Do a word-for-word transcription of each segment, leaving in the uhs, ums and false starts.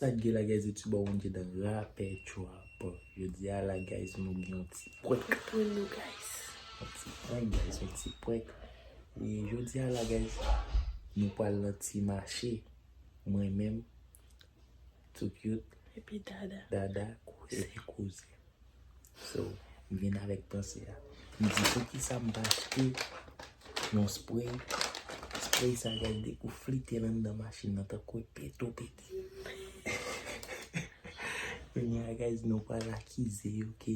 Sa k gen la, guys, YouTube a, on gen dan rapè trap. Jodi a la, guys, nou gen yon ti prank. Pou nou, guys. Yon ti prank, guys, yon ti prank. E jodi a la, guys, nou pral nan ti mache. Mwen menm, Too Cute, epi Dada. Dada, kouzen. Epi kouzen. So, m vin avèk panse a. M di, poukisa m pa achte yon spray? Spray sa, guys, depi w flite l anndan machin nan, tankou e pete w pete. Kounye a, guys, nou pral akize yo ke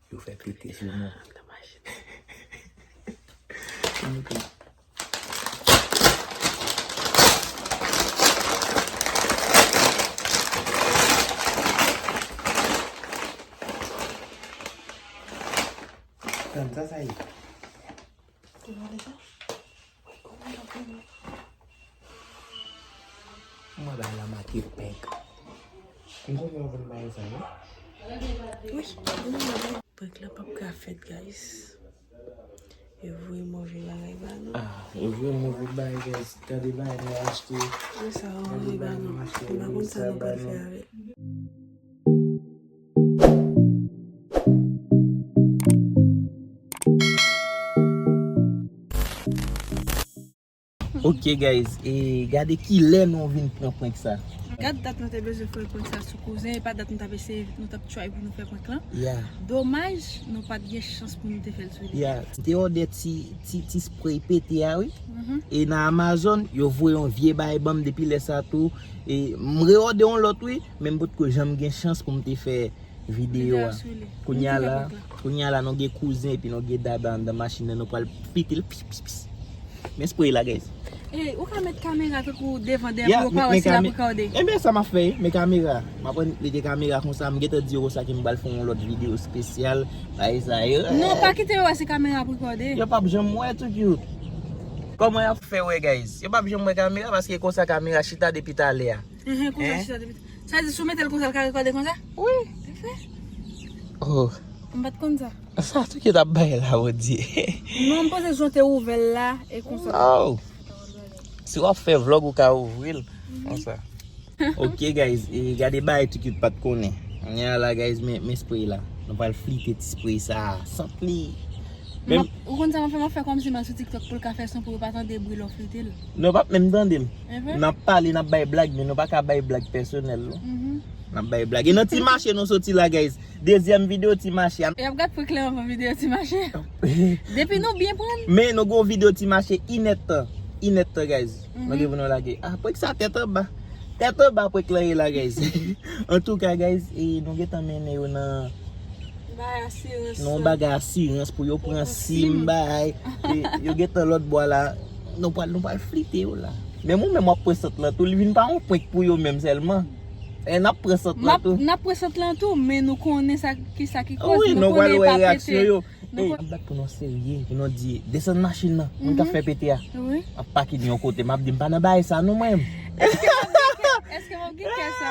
yo fè pete sou nou. Anndan machin. Tann, sa sa ye? Ou wè deja? Wi, ou wè deja? Mwen bay la make pèk. M konn yon vin bay sa, non? Wi, wi, wi. Prank la p ap ka fèt, guys. Yo voye move bagay ba nou. Ah, yo voye move bagay, guys. Gade bagay nou achte. Wi, sa yo voye ba nou. M pa konn sa nou pral fè avè l. Ok, guys, e gade kilè nou vin pran prank sa. Gad dat nou te bezwen fè prank sa sou kouzen, e pa dat nou t ap eseye, nou t ap try pou nou fè prank lan. Yeah. Domaj, nou pa t gen chans pou nou te fè l sou li. Yeah. M te òdè ti, ti, ti spray pete a, wi. Mhm. E nan Amazon, yo voye yon vye bagay ban m depi lè sa tou. E m reòdè yon lòt, wi, men m potko janm gen chans pou m te fè videyo a. Kounye a la, kounye a la, nou gen kouzen epi nou gen Dada anndan machin nan, nou pral pete l. Pis, pis, pis. Men spray la, guys. Ey, ou ka met kamera tankou devan dèyè pou yo pa wè si l ap rekòde. Ebyen, sa m ap fè, men kamera. M ap pran, mete kamera konsa, m gentan di yo konsa ke m pral fè yon lòt videyo espesyal. Bagay sa yo. Non, pa kite yo wè si kamera ap rekòde. Yo p ap janm wè, Too Cute. Kòman y ap fè wè, guys? Yo p ap janm wè kamera, paske konsa kamera chita depi talè a. Enhen, konsa chita depi. Sa vle di si w mete l konsa, l ka rekòde konsa? Wi. Se vre? Oh. M pa t konn sa. Sa Too Cute ap bay la, Bondye. Non, m panse jan w te ouvè l la, e konsa. Oh. Si w ap fè vlòg, ou ka ouvri l konsa. Ok, guys, e gade bagay Too Cute pa t konnen. Kounye a la, guys, men, men spray la. Nou pral flite ti spray sa. Sant li. Menm ou konn sa m ap fè? M ap fè kòmsi m al sou TikTok pou l ka fè son pou yo pa tande bri lè w flite l. Non, yo p ap menm tande m. N ap pale, n ap bay blag, men nou pa ka bay blag pèsonèl, non. N ap bay blag. E nan ti mache nou soti la, guys. Dezyèm videyo ti mache a. Y ap gad prank lan anvan videyo ti mache. Depi nou byen pran. Men nou gen yon videyo ti mache inèdtan. Inèdtan, guys. Nou gen pou nou lage. Ah, prank sa tèt anba. Tèt anba prank lan ye la, guys. Antouka, guys, e nou gentan mennen yo nan yon bagay asirans pou yo pran sim, bagay. E yo gentan lòt bò la. Nou pral, nou pral flite yo la. Men mwen menm w ap pran sant lan tou, li vin pa yon prank pou yo menm sèlman. E n ap pran sant lan tou. N ap pran sant lan tou, men nou konnen sa, kisa ki koz, nou konnen l pa pete. Ey, n ap bat pou nou serye, pou nou di, desann machin nan, moun k ap fè pete a. Wi. M ap pake l yon kote, m ap di, m pa nan bagay sa non, mwen menm. Èske m ap gen kè, èske m ap gen kè sa?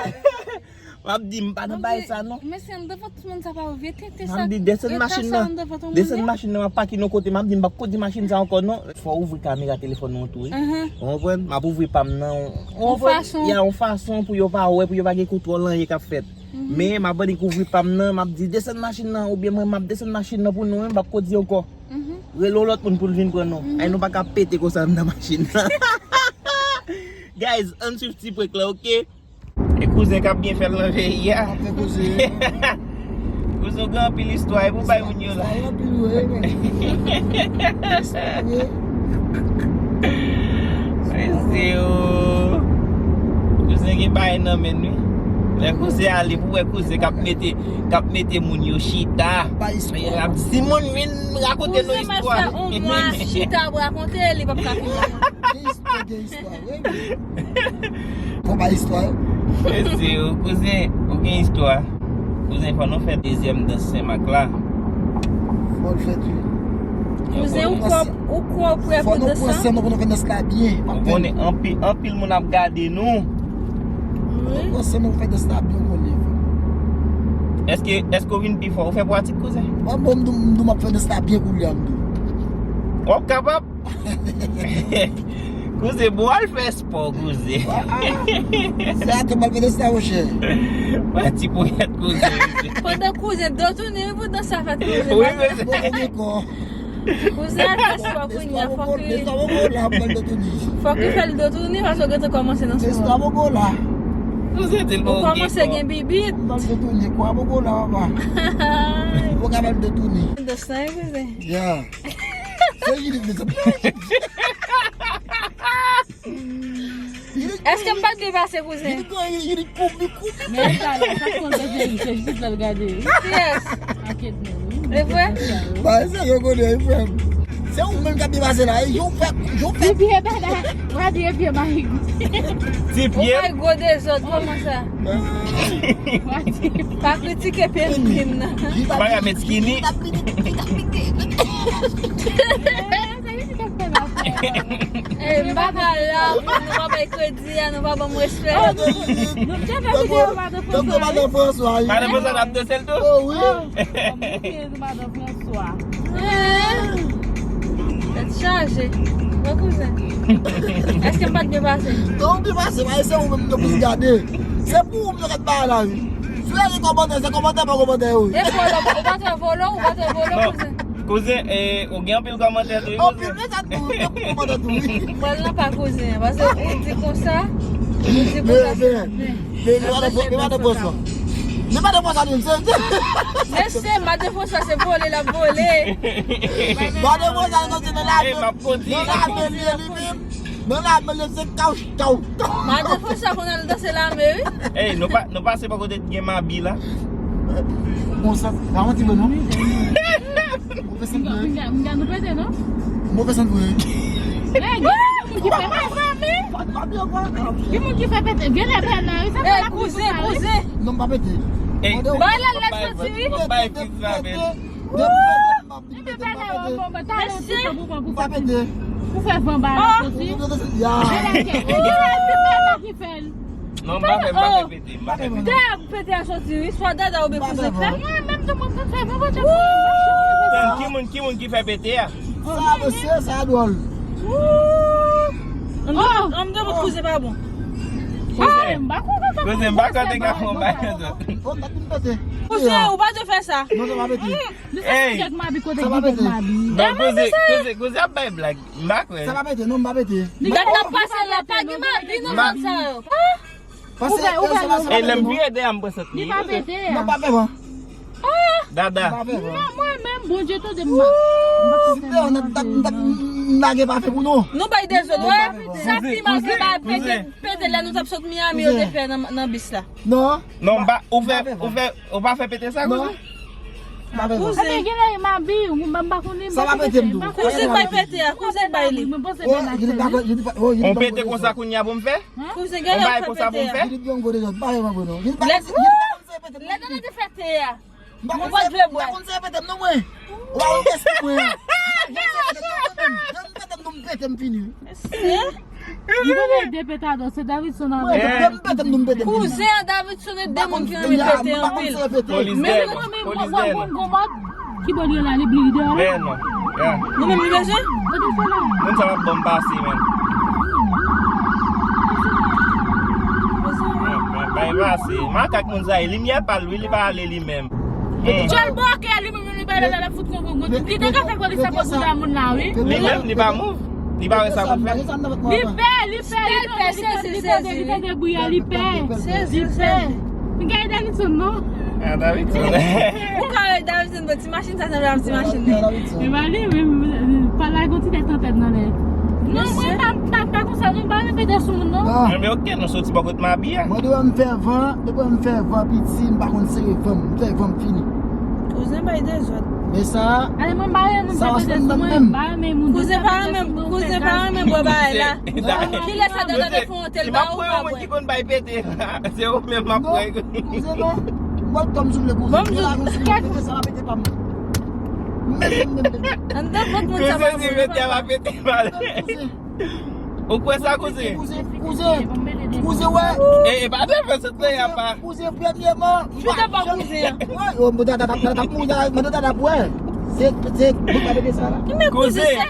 M ap di, m pa nan bagay sa non. Men se anndan vant moun sa pa yo vye tenten sa. M ap di, desann machin nan, desann machin nan, m ap pake l yon kote, m ap di, m p ap kondi machin sa ankò non. Fò w ouvri kamera telefòn ou an tou, wi. Ou konprann? M ap ouvri pa m nan. Ou konprann? Ya, yon fason pou yo pa wè, pou yo pa gen kontwòl anyen k ap fèt. Men m ap annik ouvri pa m nan, m ap di, desann machin nan, oubyen mwen, m ap desann machin nan pou nou, men m p ap kondi ankò. Rele yon lòt moun pou l vin pran nou. Ay, nou pa ka pete konsa anndan machin nan. Guys, ann swiv ti prank la, ok? E kouzen k ap byen fè l nan peyi a. Kouzen, ou gen anpil istwa, e pou bay moun yo la. Mesye o. Kouzen gen bagay nan men l, wi. Lè kouzen ale, pou wè kouzen k ap mete, k ap mete moun yo chita. Y ap di, moun, vin rakonte nou istwa. Kouzen, m ap fè yon mwa chita ap rakonte, li p ap ka fini rakonte. Gen istwa, gen istwa, wi. Fò bay istwa yo. Mesye o, kouzen, ou gen istwa. Kouzen, fò nou fè dezyèm dans Senmak la. Fò l fèt, wi. Kouzen, ou kwè, ou kwè w prè pou dans lan? Fò nou pran san nou pou nou fè dans la byen. Ou konnen anpil, anpil moun ap gade nou. Wi. Fò nou pran san nou pou fè dans la byen, ou konnen. Èske, èske w vin pi fò? Ou fè pratik, kouzen? Mwen, bon, m di w, m di w m ap fè dans la byen koulye a, m di w. W ap kapab? Kouzen, bon, al fè spò, kouzen. Se atò m al fè de sa, monchè. Wè ti ponyèt kouzen. Pandan kouzen, do tounen, wi, pandan sa fèt kouzen. Wi, men se Kouzen al fè spò kounye a, fòk li, fòk li fè l do tounen, paske w gentan kòmanse nan spò. Kouzen di l bon. Ou kòmanse gen bibit. Ou ka fè l do tounen. Dos nan, wi, kouzen. Ya. Se Judith, mesye. Èske m pa t byen pase, kouzen? Judith, Judith, koup li, koup li. Men sa la, sa k fè l bezwen ri, se Judith l al gade. Kiyès? Akèt men, wi. E vre? Ba, se yo konnen, wi, frè m. Se ou menm k ap byen pase la, wi. Yo fè, yo fè. Ti pye, dada. Mwen di, e pye, mayi. Ti pye. Ou bay gwo dezòd, kòman sa? Pa kritike pye moun nan. Bagay met skinny. Ey, m pa ka la, nou pa bay kredi a, nou pa ban m respè. Nou te fè videyo Madan Franswa, wi. Madan Franswa t ap danse l tou? Oh, wi. Madan Franswa. Tèt chaje. Mwen kouzen. Èske m pa t byen pase? Non, ou byen pase, men se ou menm yo plis gade. Se pou ou m yo ret ba la, wi. Si w gen kòmantè, se kòmantè pa kòmantè, wi. E vòlò, ou pa t wè vòlò, ou pa t wè vòlò, kouzen. Kouzen, e, ou gen anpil kòmantè tou, wi, kouzen. Anpil, men sa tou, gen anpil kòmantè tou, wi. Pral nan pa kouzen, paske ou di konsa, ou di konsa. Men, men, men, men, men, men, madan Franswa. Men madan Franswa, li, se, se. Men se madan Franswa, se vole l ap vole. Madan Franswa, li kontinye la, nan lame li, li menm. Nan lame li, se kaw, kaw, kaw. Madan Franswa konn al danse lame, wi. Ey, nou pa, nou pase bò kote ki gen mabi la. Bon, sa, sa yon ti vre, non? Move sant vre. Mga, mga, nou pete, non? Move sant vre. Ey, gen moun ki fè pete. Gen moun ki fè pete. Gen lè pè nan, wi, sa fè la kouzen, kouzen. Non, m pa pete. Ey, bay la lèt soti, wi. Bay fi sa, men. Mesye. Pou fè van ba la soti. Gen lè ki fè l. Non, m pa fè, m pa fè pete, m pa fè pete. Dè pete a soti, wi, swa dada oubyen kouzen fè. Mwen menm tou mwen konn fè van, bon, tann, ki moun, ki moun ki fè pete a? Sa, mesye, sa dwòl. An m de bout kouzen pa bon. Kouzen, m pa konn kouzen, m pa konn te ka fè yon bagay konsa. Kouzen, ou pa dwe fè sa. Non, sa pa pete. Ey! Sa pa pete. Bon, kouzen, kouzen, kouzen ap bay blag. M pa kwè. Sa pa pete, non, m pa pete. Gad n ap pase la, pa gen mabi nan zòn sa yo. Pase, ouvè, ouvè, ouvè. E lè m vire dèyè m pran sant li. Li pa pete. Non, pa fè van. Dada. Non, mwen menm, Bondye tande m. M pa fè van. M lage pa fè pou nou. Nou bay dezòd, wè. Sa pi mal ke bay pete, pete lè nou t ap sot Miami, yo te fè nan, nan bis la. Non. Non, m pa, ou fè, ou fè, ou pa fè pete sa, kouzen? Kouzen. Ebyen, gen lè m abi, m pa konnen, m pa pete, m pa konnen. Kouzen bay pete a, kouzen bay li. Mwen panse gen aktyèl, wi. On pete konsa kounye a pou m fè? Kouzen, gen lè ou fè pete a. Lè, lè, lè te fè te a. Mwen pa t vle bwè. Mwen pa konn se pete m non mwen. Ou pa konn kès ki mwen. Mwen se pete m non mwen menm. Jan m pete m non m pete m fini. Li konnen de petadò, se Davidson avè. Mwen pete m non m pete m fini. Kouzen an Davidson e de moun ki renmen pete anpil. Men mwen menm mwen mwen mwen mwen ki bò li ye la, li bli li deyò la. Nou menm li bezwen? Moun sa p ap ban m pase, men. Bay pase. Makak moun sa ye, limyè pa l wi, li pa ale li menm. Djòl bòkè li menm li pa ale la, l ap fout konprann. Li te ka fè polis sa pòs moun la wi. Li menm, li pa move. Li pa wè sa pou l fè. Li pè, li pè, li pè, li pè, li pè, li pè, li pè. Li pè. M gade Davidson non. Ah, Davidson. Ou ka wè Davidson, bon, ti machin sa sanble ak ti machin li. Men pa li, men pa la gon ti tèt an tèt nan lè. Non, mwen pa, pa, pa konsa, non, pa repete sou moun non. Men ok, nou soti bò kot Mabi a. Mwen dwe m fè van, depi m fè van piti, m pa konn sere van, m fè van m fini. Kouzen bay dezòd. Men sa, ale mwen bare moun sa pete sou mwen, bare men moun. Kouzen pa renmen, kouzen pa renmen bwè bagay la. Kilè sa dada te fè yon tèl ba ou pa bwè? Ki konn bay pete la. Se ou menm m ap wè. Kouzen non. Mwen kòm sou vle kouzen. Mwen la nou sou pete sa va pete pa m. Menm menm menm. Anndan kot moun sa va pete pa l. Ou kwè sa kouzen? Kouzen, kouzen, kouzen wè. E, e pa de fè sot la y a pa. Kouzen premyèman. Chita pa kouzen. Wè, yo mwen dada tap mwen dada tap wè. Se, se, nou pa pete sa la. Kouzen.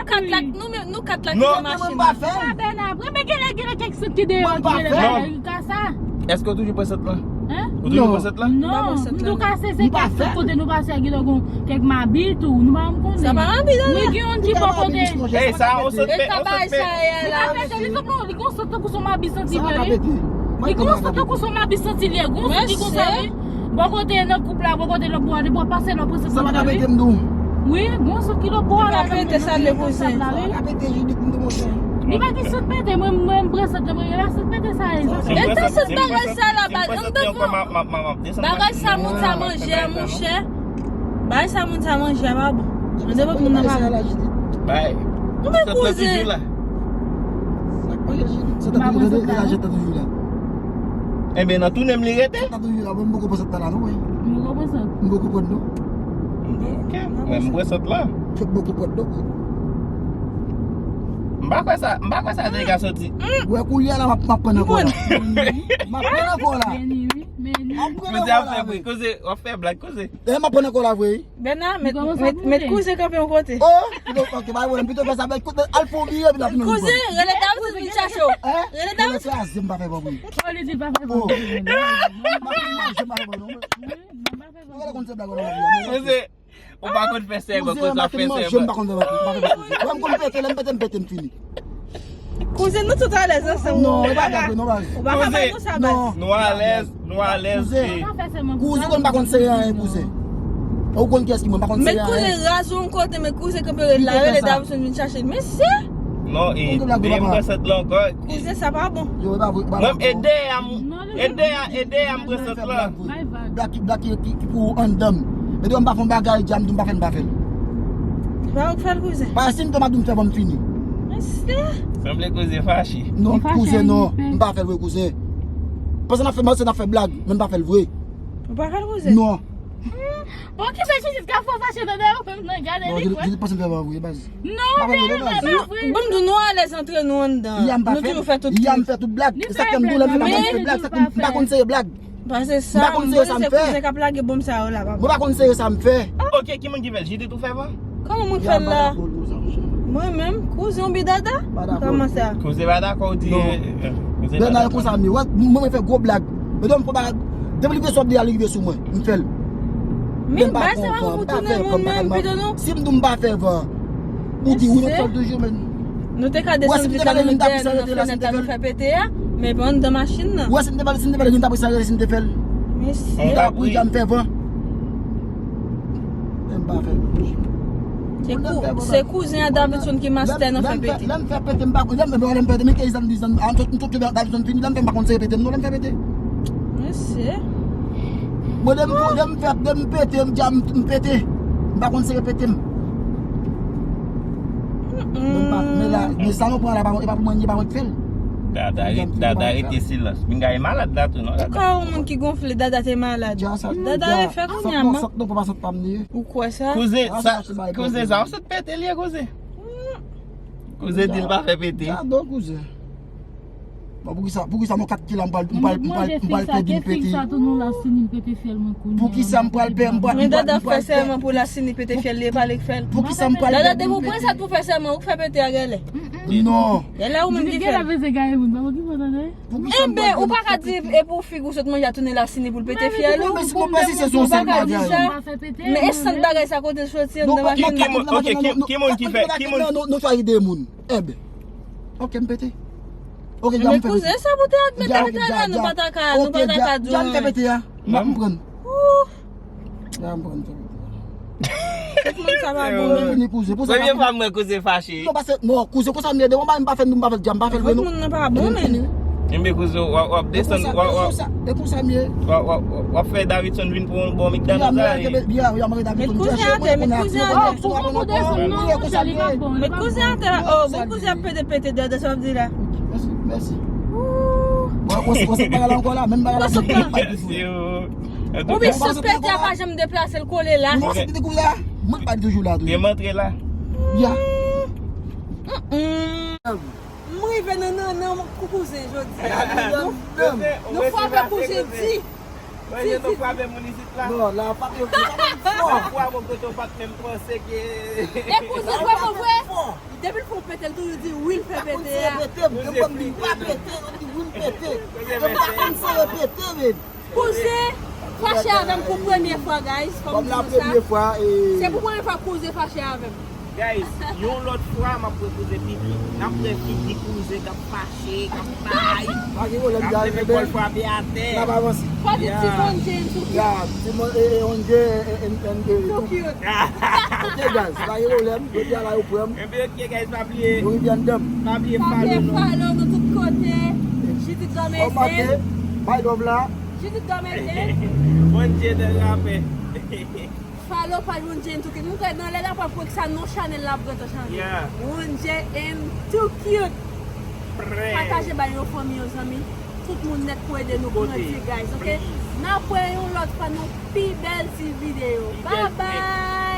kat la, nou menm, nou kat la ki nan machin nan. Sa bèl apre, men genlè, genlè kèk sant ki deyò, ki rele bagay, ka sa. Èske w toujou pran sant lan? Hein? Ou toujou pran sant lan? Non, m tou ka sezi kèk sant kote nou pase a, genlè gon kèk mabi tou, nou pa janm konnen. Sa pa mabi, non. Wi, gen youn ki bò kote. Ey, sa, on sant pete, on sant pete. Li gon sant tankou son mabi santi li ye. Li gon sant tankou son mabi santi li ye. Gon sant ki konsa, wi. Bò kote nan koup la, bò kote lòt bò a, depi w ap pase lòt bò, se sa pa ka pete m tou. Wi, gon sant ki lòt bò a la, pete sa le kouzen. Li pa gen sant pete, mwen, mwen, m pran sant la, mwen, e pa sant pete sa ye. E ta sant bagay sa la, bagay sa moun sa manje a, monchè. Bagay sa moun sa manje a pa bon. Mande pou moun nan pa bon. Bay. Mwen kouzen. Enben, nan tounen m li rete. M poko pran sant la non, wi. M poko pran sant. M poko pran non. Ok, mwen m pran sant la. Fèk poko pran non. M pa kwè sa, m pa kwè sa te ka soti. Wè koulye a la m ap, m ap pran ankò la. M ap pran ankò la. M ap pran ankò la. Koze, w ap fè blag, koze. E m ap pran ankò la vre. Bèna, met, met, met kouzen kanpe yon kote. Oh, ok, pa pwoblèm, pito fè sa, men koute, al fè yon vire, epi n ap vin. Kouzen, rele Davison vin chache w. Hein? Rele Davison. Kraze m pa fè vre. Oh, li di l pa fè vre. Manje m pa fè vre non. Ou pa konn se blag ou nan lavi a. Kouzen, ou pa konn fè sèman, kouzen, kouzen ap fè sèman. Kouzen, m pa konn fè vre, m pa konn fè kouzen. Wè m konn pete, lè m pete, m pete, m fini. Kouzen, nou tout alèz ansanm. Non, ou pa ka, ou pa ka bay nou sa, baz. Nou alèz, nou alèz. Kouzen, kouzen konn pa konn sere anyen, kouzen. Ou konn kiyès ki mwen, pa konn sere anyen. Met kouzen raz yon kote, met kouzen kanpe rele la, rele Davison vin chache l. Mesye! Non, e, e m pran sant lan ankò. Kouzen, sa pa bon. Mwen, e dèyè a m, e dèyè a, e dèyè a m pran sant lan. Blag ki, blag ki, ki, ki pou anndan m. E dèyè m pa fè yon bagay, di a m di m pa fè l, m pa fè l. Se pa ou k fè l, kouzen. Pa si m te mande m fè ban m fini. Mesye. Sanble kouzen fache. Non, kouzen, non. M pa fè l vre, kouzen. Panse n ap fè, panse n ap fè blag, men m pa fè l vre. Ou pa fè l, kouzen? Non. Bon, ki fè Judith ka fò fache nan dèyè ou menm nan gade li kwè. Non, Judith panse m fè ban m vre, baz. Non, men li pa vre. Bon, m di nou alèz antre nou anndan. Nou toujou fè tout. Ya m fè tout blag. E sa k fè m di w lè m fè blag, m pa konn sere blag. Pase sa, m panse se kouzen k ap lage bonm sa yo la, papa. Mwen pa konn sere sa m fè. Ok, ki moun ki fè l? Judith ou fè vre? Kòman moun fè l la? Mwen menm, kouzen ou bi dada? Kòman sa? Kouzen pa dakò, ou di, eh, kouzen pa dakò. Bèna, e konsa m ye. Wè, mwen, mwen fè gwo blag. Men depi m fè bagay, depi li vle sou m, li rive sou mwen. M fè l. Men bay sa pa pou tounen moun menm, pito non. Si m di w m pa fè van, ou di wi, mwen fè l toujou, men. Nou te ka desann vit la nan dèyè nan fenèt la, nou fè pete a, men pa anndan machin nan. Wè, si m te fè l, si m te fè l, gen ta presa rele si m te fè l. Mesye. Ou ta pri di a m fè van. Men m pa fè l. Se kou-, se kouzen a Davidson ki mastè nan fè pete. Lè m fè pete, m pa konn, lè m, lè m pete, men ki zam di zam, a, m sot, m sot Davidson fini, lè m fè, m pa konn sere pete m non, lè m fè pete. Mesye. Mwen, lè m, lè m fè, lè m pete, m di a m, m pete. M pa konn sere pete m. Men pa, men la, men sa nou pran la, pa, e pa pou mwen, e pa mwen ki fè l. Dada, dada rete silans. Pinga e malad la tou, non, dada. Ou ka wè yon moun ki gonfle, dada te malad. Dada refè kounye a, man. Ou kwè sa? Kouzen, sa, kouzen, sa, yon sot pete li ye, kouzen. Kouzen di l pa fè pete. Gadon, kouzen. Bon, poukisa, poukisa mwen kat ki la m pral, m pral, m pral, m pral pèdi m pete? Poukisa m pral pè, m pral, m pral, m pral pè? Men dada fè sèman pou la sini pete fyèl, li e pa li k fè l. Poukisa m pral pèdi m pete? Dada, depi w pran sa tou fè sèman, ou k fè pete a gèlè. Non. Gèlè ou menm ki fè l. Enben, ou pa ka di, e pou figi w sot manje a tounen la sini pou l pete fyèl ou. Ou pa ka di sa. Men e sant bagay sa kote l soti anndan machin nan? Ok, ki moun ki fè, ki moun? Nou chwazi de moun. Enben. Ok, m pete. Ok, dja m fè pete. Kouzen, sa pou te admèt avèk la, nou pa ta ka, nou pa ta ka di w anyen. Dja m fè pete a. M ap pran. Dja m pran fè pete. Tout moun sa pa bon menm. Premye fwa m wè kouzen fache. Non, paske, non, kouzen, konsa m ye, de yon bagay m pa fè, m pa fè, dja m pa fè l vre non. Tout moun nan pa bon menm. Enben kouzen, w ap, w ap desann, w ap, w ap, e konsa m ye. W ap, w ap, w ap fè Davidson vin pran yon bon McDonald's la. Met kouzen atè, met kouzen atè. Ou pran pou desann non, monchè, li pa bon, li pa bon. Met kouzen atè la. Oh, bon kouzen ap pede pete dèyè, sa w ap di la. Mèsi, mèsi. Bon, ou se bagay la ankò la, menm bagay la. Ou bi sot pete a pa janm deplase, l kole la. Mwen sot pete kou la. Mwen pa toujou la tou. Gen m antre la. Ya. M rive nan, nan, nan kou kouzen jodi a. Nou, nou frape kouzen di. Mwen, jan nou frape moun isit la. Non, la pa te, pa te fò. Yon fwa, mwen kote w pa t menm panse ke. E kouzen, vrèman vre, depi l fè yon pete, l toujou di wi, l fè pete a. Kouzen, m di pa pete, m di wi, m pete. Yo pa konn sa yo pete, men. Kouzen fache avè m pou premye fwa, guys. Fò m di nou sa. Se pou premye fwa kouzen fache avè m. Guys, yon lòt fwa, m ap wè kouzen pi byen. N ap wè figi kouzen k ap fache, k ap bay. Pa gen pwoblèm, guys. N ap leve kò l frape atè. N ap avanse. Fò di ti Von J N too cute. Ya, ti Von, e, e, Von J N, N, N, N, too cute. Ok, guys, pa gen pwoblèm. Jodi a la, yo pran m. Ebyen, ok, guys, pa bliye. Yo rive anndan m. Pa bliye follow nou. Follow nou tout kote. Judith Dormez. Bay love la. Judith Dormez. Von J N rapè. Follow paj Von J N too cute. Nou kwè nan lè n ap pran prank sa, non chanèl la ap gentan chanje. Yeah. Von J N too cute. Pataje bay yon fanmi, yon zanmi. Tout moun nèt pou ede nou grandi, guys, ok? N ap wè yon lòt fwa nan pi bèl ti videyo. Bye bye!